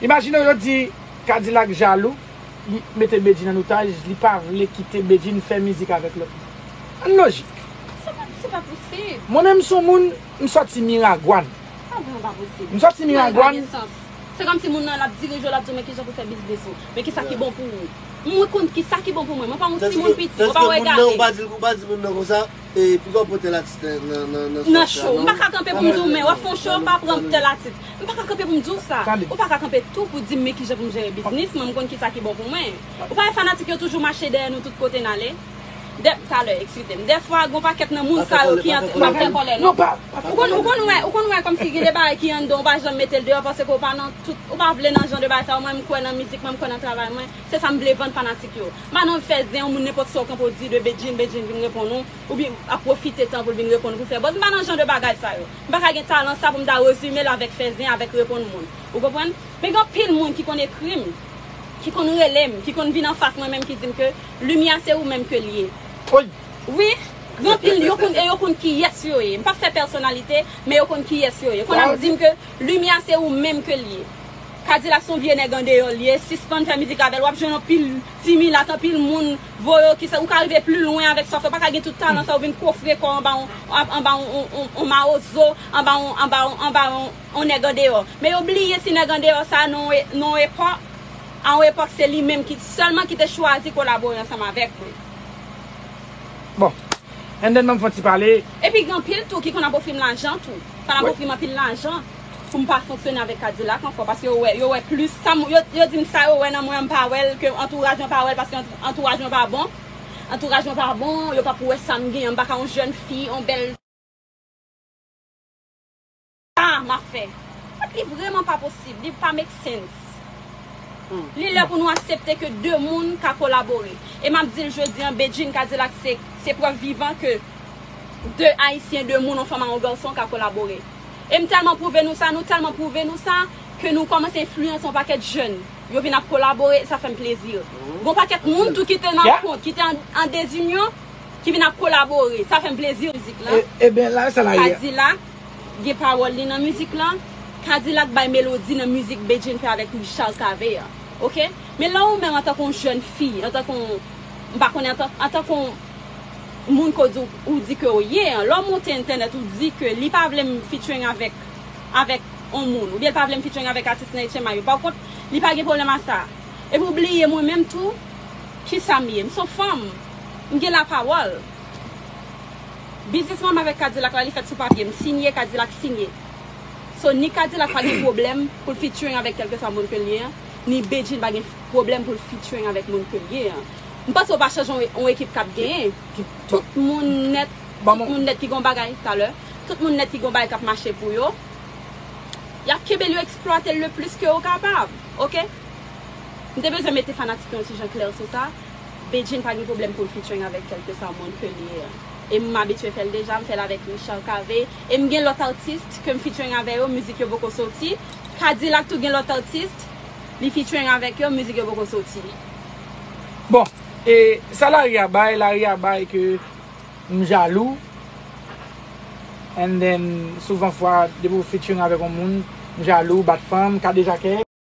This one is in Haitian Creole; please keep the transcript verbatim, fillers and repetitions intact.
Imajine w yo di Kadilak jalou, li mete Bedjine an otaj, li pa vle kite Bedjine fè mizik avèk lòt moun. Ann lojik. Se pa, se pa posib. Mwen menm se yon moun, m sòti Miragwàn. Sa vrèman pa posib. M sòti Miragwàn. Se kòmsi moun nan l ap dirije w, l ap di w men kijan pou fè biznis ou, men kisa ki bon pou ou. Mwen konn kisa ki bon pou mwen. Mwen pa yon timoun piti, mwen pa wè gade. Ou pa di, ou pa di moun nan konsa, e piga w pran tèl atis nan nan nan show. M pa ka kanpe pou m di w men w ap fè yon show, pa pran tèl atis. M pa ka kanpe pou m di w sa. Ou pa ka kanpe tou pou di m men kijan pou m jere biznis mwen, m konn kisa ki bon pou mwen. Ou pa wè fanatik yo toujou mache dèyè nou tout kote n ale. Dè, talè, eskize m. Dèfwa, gon pakèt nan moun sa yo ki antre, m ap fè kòlè non. Ou konn, ou konn wè, ou konn wè kòmsi gen de bagay ki anndan, ou pa janm mete l deyò paske ou pa nan tout, ou pa vle nan jan de bagay sa yo. Mwen, m kwè nan mizik mwen, m kwè nan travay mwen. Se sa m vle vann fanatik yo. M pa nan fè zen, yon moun nenpòt sa w kanpe w di de Bedjine, Bedjine vin reponn ou, oubyen ap pwofite tan pou l vin reponn ou pou fè buzz. M pa nan jan de bagay sa yo. M pa ka gen talan sa pou m ta rezime l avèk fè zen, avèk reponn moun. Ou konprann? Men gen anpil moun ki konn ekri m, ki konn rele m, ki konn vin anfas mwen menm ki di m ke limyè a se ou menm ke l ye. Wi, gen anpil yo konn, e yo konn kiyès yo ye. M p ap fè pèsonalite, men yo konn kiyès yo ye. Konn ap di m ke limyè a se ou menm ke l ye. Kadilak se yon vye nèg andeyò l ye, sispann fè mizik avè l. W ap jwenn anpil ti milat, anpil moun voye w ki sa, ou ka rive pli lwen avèk sa w fè. Ou pa ka gen tout talan sa, ou vin kofre kò w anba yon, anba yon, yon, yon, yon mawozo, anba yon, anba yon, anba yon, yon nèg andeyò. Men yo bliye si nèg andeyò sa nan yon e-, nan yon epòk, a yon epòk se li menm ki sèlman ki te chwazi kolabore ansanm avèk mwen. Bon, and then ban m fè yon ti pale. Epi gen anpil tou ki konn ap ofri m lajan tou. Konn ap ofri m anpil lajan pou m pa fonksyone avèk Kadilak ankò, paske yo wè, yo wè plis sa m, yo, yo di m sa yo wè nan mwen, m pa wè l, ke antouraj mwen pa wè l, paske ant-, antouraj mwen pa bon. Antouraj mwen pa bon, yo p ap wè sa m genyen, m pa ka yon jèn fi, yon bèl sa m ap fè. Li vrèman pa posib, li pa make sense. Li lè pou nou aksepte ke de moun ka kolabore. E m ap di l jodi an, Bedjine Kadilak se, se prèv vivan ke de Ayisyen, de moun, yon fanm a yon gason ka kolabore. E m tèlman pwouve nou sa, nou tèlman pwouve nou sa, ke nou kòmanse enfliyanse yon pakèt jèn. Yo vin ap kolabore, sa fè m plezi. Gon pakèt moun tou ki te nan kont, ki te an, an dezinyon, ki vin ap kolabore. Sa fè m plezi mizik lan. E, ebyen, la, sa la ye. Kadilak gen pawòl li nan mizik lan. Kadilak bay melodi nan mizik Bedjine fè avèk Richard Cavé a. Oke? Men lè ou menm antanke yon jèn fi, antanke yon, m pa konnen, antan, antanke yon moun ke w di, ou di ke w ye an, lè w monte entènèt, ou di ke li pa vle m featuring avèk, avèk yon moun, oubyen li pa vle m featuring avèk atis nan H M I yo. Pa kont, li pa gen pwoblèm a sa. Epi w bliye mwen menm tou, kisa m ye? M se yon fanm. M gen lapawòl. Biznis mwen avèk Kadilak la, li fèt sou papye. M sinye, Kadilak sinye. So, ni Kadilak pa gen pwoblèm pou l featuring avèk kèlkeswa moun ke l ye an, ni Bedjine pa gen pwoblèm pou l featuring avèk moun ke l ye an. M panse w pa chanje yon, yon ekip k ap genyen. Tout moun nèt, tout moun nèt ki gen yon bagay talè, tout moun nèt ki gen yon bagay k ap mache pou yo, y ap kenbe l, yo eksplwate l le plis ke yo kapab. Oke? M te bezwen mete fanatik yo yon ti jan klè sou sa. Bedjine pa gen pwoblèm pou l featuring avèk kèlkeswa moun ke l ye an. E m abitye fè l deja, m fè l avèk Richard Cavé. E m gen lòt atis ke m featuring avè yo, mizik yo poko soti. Kadilak tou gen lòt atis, li featuring avèk yo, mizik yo poko soti. Bon, e sa lari a bay, lari a bay ke m jalou. And then, souvan fwa, depi w featuring avèk yon moun, m jalou, bat fanm, kadejakè.